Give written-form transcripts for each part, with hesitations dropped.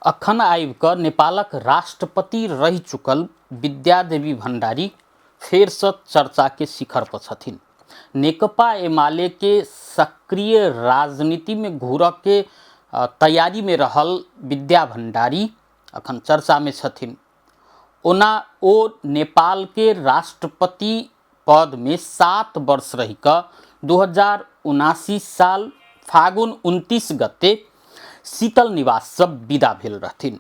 अखन आबि कऽ नेपालक राष्ट्रपति रहि चुकल विद्या देवी भण्डारी फेरसँ चर्चाके शिखर पर छथिन। नेकपा एमालेके सक्रिय राजनीतिमे घुरऽके तैयारीमे रहल विद्या भण्डारी अखन चर्चामे छथिन। ओना ओ नेपालके राष्ट्रपति पदमे 7 वर्ष रहि कऽ 2079 साल फागुन 29 गते शीतल निवाससँ विदा भेल रहथिन।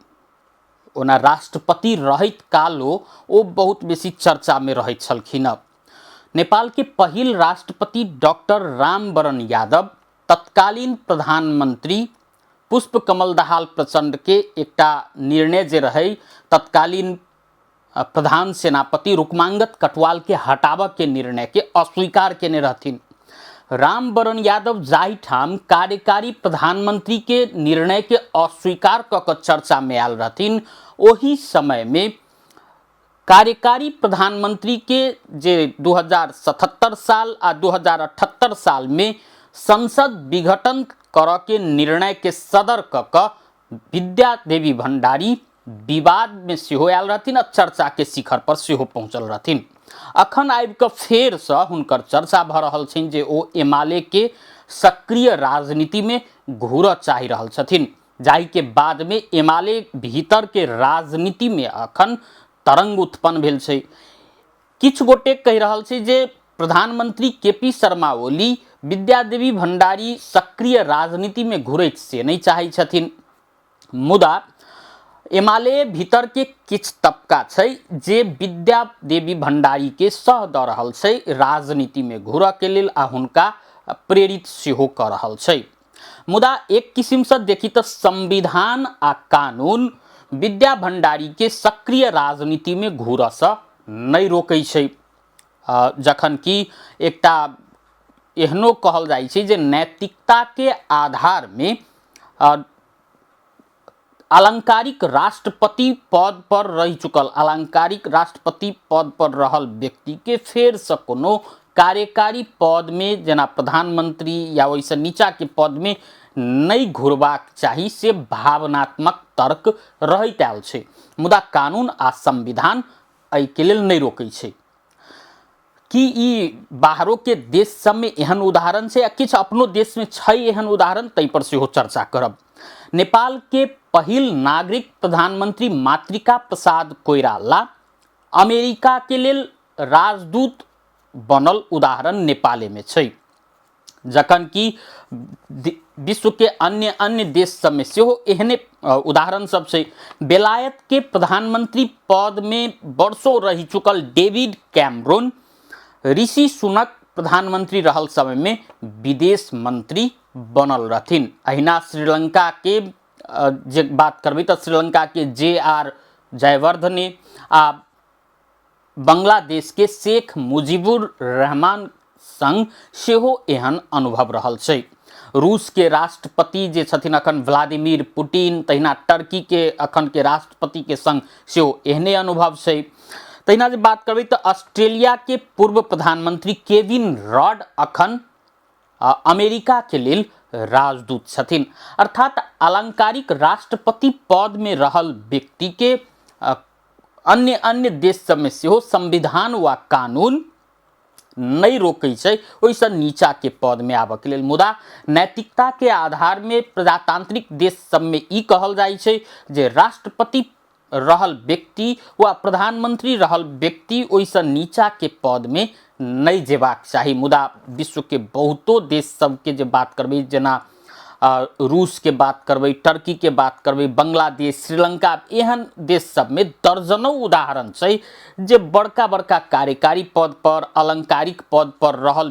ओना राष्ट्रपति रहैत कालो ओ बहुत बेसी चर्चामे रहैत छलखिन। नेपालके पहिल राष्ट्रपति डॉक्टर रामवरण यादव तत्कालीन प्रधानमंत्री पुष्प कमल दाहाल प्रचण्डके एकटा निर्णय जे रहै तत्कालीन प्रधान सेनापति रुक्मांगद कटवाल के हटाबऽ के निर्णय के अस्वीकार केने रहथिन। रामवरण यादव जाहिठाम कार्यकारी प्रधानमंत्री के निर्णय के अस्वीकार कऽ कऽ चर्चा में आयल रहथिन, ओही समय में कार्यकारी प्रधानमंत्री के जे 2077 साल आ 2078 साल में संसद विघटन करऽ के निर्णय के सदर कऽ कऽ विद्या देवी भंडारी विवाद में सेहो आयल रहथिन आ चर्चा के शिखर पर सेहो पहुंचल रहथिन। अखन आबि कऽ फेरसँ हुनकर चर्चा भऽ रहल छनि जे ओ एमाले के सक्रिय राजनीति में घुरऽ चाहि रहल छथिन, जाहि के बाद में एमाले भीतर के राजनीति में अखन तरंग उत्पन्न भेल छै। किछु गोटे कहि रहल छै जे प्रधानमंत्री के पी शर्मा ओली विद्या देवी भंडारी सक्रिय राजनीति में घुरैत से नहीं चाहै छथिन, मुदा एमाले भीतर के किछु तबका छै जे विद्या देवी भंडारी के सह दऽ रहल छै राजनीति में घुरऽ के लेल आ हुनका प्रेरित सेहो कऽ रहल छै। मुदा एक किसिमसँ देखी तऽ संविधान आ कानून विद्या भंडारी के सक्रिय राजनीति में घुरऽसँ नहि रोकै छै, जखन कि एकटा एहनो कहल जाइ छै जे नैतिकता के आधार में आलंकारिक राष्ट्रपति पद पर रहि चुकल आलंकारिक राष्ट्रपति पद पर रहल व्यक्ति के फेरसँ कोनो कार्यकारी पद में जेना प्रधानमंत्री या ओहिसँ नीचा के पद में नहि घुरबाक चाही से भावनात्मक तर्क रहैत आयल छै, मुदा कानून आ संविधान एहिके लेल नहि रोकै छै। कि ई बाहरो के देश सबमे एहन उदाहरण छै आ किछु अपनो देशमे छै एहन उदाहरण, ताहि पर सेहो चर्चा करब। नेपाल के पहिल नागरिक प्रधानमंत्री मातृका प्रसाद कोइराला अमेरिका के लेल राजदूत बनल उदाहरण नेपाले में छै, जखन कि विश्व के अन्य अन्य देश सब में सेहो एहने उदाहरण सब छै। बेलायत के प्रधानमंत्री पद में वर्षों रहि चुकल डेविड कैमरून ऋषि सुनक प्रधानमंत्री रहल समय में विदेश मंत्री बनल रहथिन। अहिना श्रीलंका के जे बात करबै तऽ श्रीलंका के जे आर जयवर्धने आ बांग्लादेश के शेख मुजीबुर रहमान संग सेहो एहन अनुभव रहल छै। रूस के राष्ट्रपति जे छथिन अखन व्लादिमीर पुतिन, तहिना टर्की के अखन के राष्ट्रपति के संग सेहो एहने अनुभव छै। तहिना जे बात करबै तऽ ऑस्ट्रेलिया के पूर्व प्रधानमंत्री केविन रड अखन अमेरिका के लेल राजदूत छथिन। अर्थात आलंकारिक राष्ट्रपति पद में रहल व्यक्ति के अन्य अन्य देश सबमे सेहो संविधान वा कानून नहि रोकै छै ओहिसँ नीचाके पदमे आबऽके लेल, मुदा नैतिकताके आधारमे प्रजातांत्रिक देश सबमे ई कहल जाइ छै जे राष्ट्रपति रहल व्यक्ति वा प्रधानमंत्री रहल व्यक्ति ओहिसँ नीचाके पदमे नहि जेबाक चाही। मुदा विश्वके बहुतो देश सबके जे बात करबै, जेना रूस के बात करबै, टर्की के बात करबै, बांग्लादेश, श्रीलंका, एहन देश सबमे दर्जनों उदाहरण छै जे बड़का बड़का कार्यकारी पद पर आलंकारिक पद पर रहल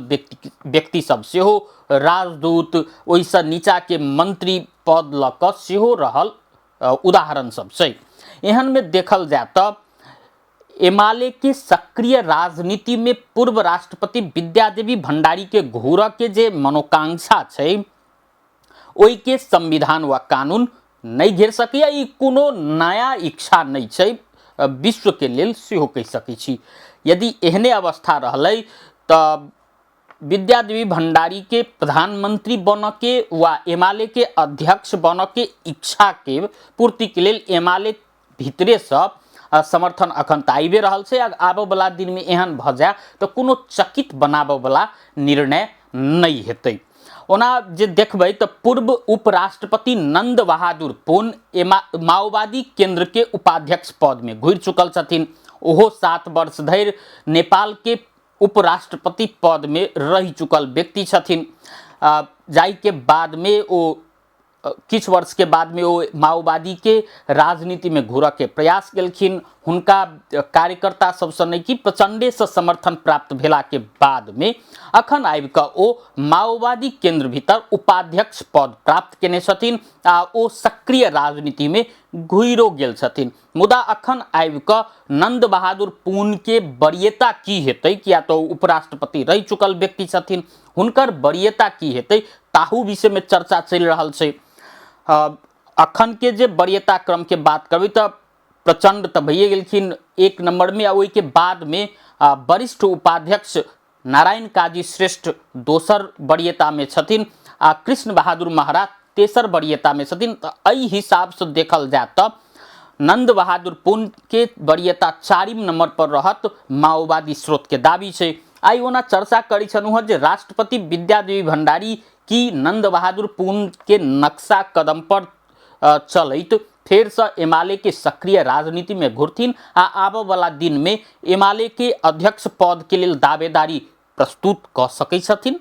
व्यक्ति सब सेहो राजदूत ओहिसँ नीचाके मंत्री पद लऽ कऽ सेहो रहल उदाहरण सब छै। एहनमे देखल जाय तऽ एमाले के सक्रिय राजनीति में पूर्व राष्ट्रपति विद्यादेवी भंडारी के घूरऽ के जे मनोकांक्षा छै ओहि के संविधान वा कानून नहि घेर सकैया। ई कोनो नया इच्छा नहि छै, विश्व के लेल सेहो कहि सकै छी। यदि एहने अवस्था रहलै तऽ विद्यादेवी भंडारी के प्रधानमंत्री बनऽ के वा एमाले के अध्यक्ष बनऽ के इच्छा के पूर्ति के लेल एमाले भीतरेसँ समर्थन अखन तऽ आबिए रहल छै। आ आबऽवला दिनमे एहन भऽ जाय तऽ कोनो चकित बनाबऽवला निर्णय नहि हेतै। ओना जे देखबै तऽ पूर्व उपराष्ट्रपति नंद बहादुर पुन माओवादी केंद्र के उपाध्यक्ष पद में घुरि चुकल छथिन। ओहो 7 वर्ष धरि नेपाल के उपराष्ट्रपति पद में रहि चुकल व्यक्ति छथिन। जाहिके बाद में ओ किछु वर्ष के बाद में ओ माओवादी के राजनीति में घुरऽ के प्रयास केलखिन। हुनका कार्यकर्ता सबसँ नहि कि प्रचंडे से समर्थन प्राप्त भेला के बाद में अखन आबि कऽ ओ माओवादी केंद्र भीतर उपाध्यक्ष पद प्राप्त केने छथिन आ ओ सक्रिय राजनीति में घुरियो गेल छथिन। मुदा अखन आबि कऽ नंद बहादुर पुन के वरीयता की हेतै, किया तऽ ओ उपराष्ट्रपति रहि चुकल व्यक्ति छथिन, हुनकर वरीयता की हेतै ताहू विषय में चर्चा चलि रहल छै। अखन के जे वरीयता क्रम के बात करबै तऽ प्रचंड तऽ भइए गेलखिन 1 नंबर में, आ ओहिके बाद में वरिष्ठ उपाध्यक्ष नारायण काजी श्रेष्ठ दोसर वरीयता में छथिन आ कृष्ण बहादुर महरा तेसर वरीयता में छथिन। तऽ एहि हिसाबसँ देखल जाय तऽ नंद बहादुर पुन के वरीयता 4 नंबर पर रहत, माओवादी स्रोत के दावी छै। आइ ओना चर्चा करै छलहुँ हँ जे राष्ट्रपति विद्यादेवी भंडारी की नंद बहादुर पुन के नक्शा कदम पर चलैत फेरसँ एमाले के सक्रिय राजनीति में घुरथिन आ आबऽवला दिन में एमाले के अध्यक्ष पद के लेल दावेदारी प्रस्तुत कऽ सकै छथिन।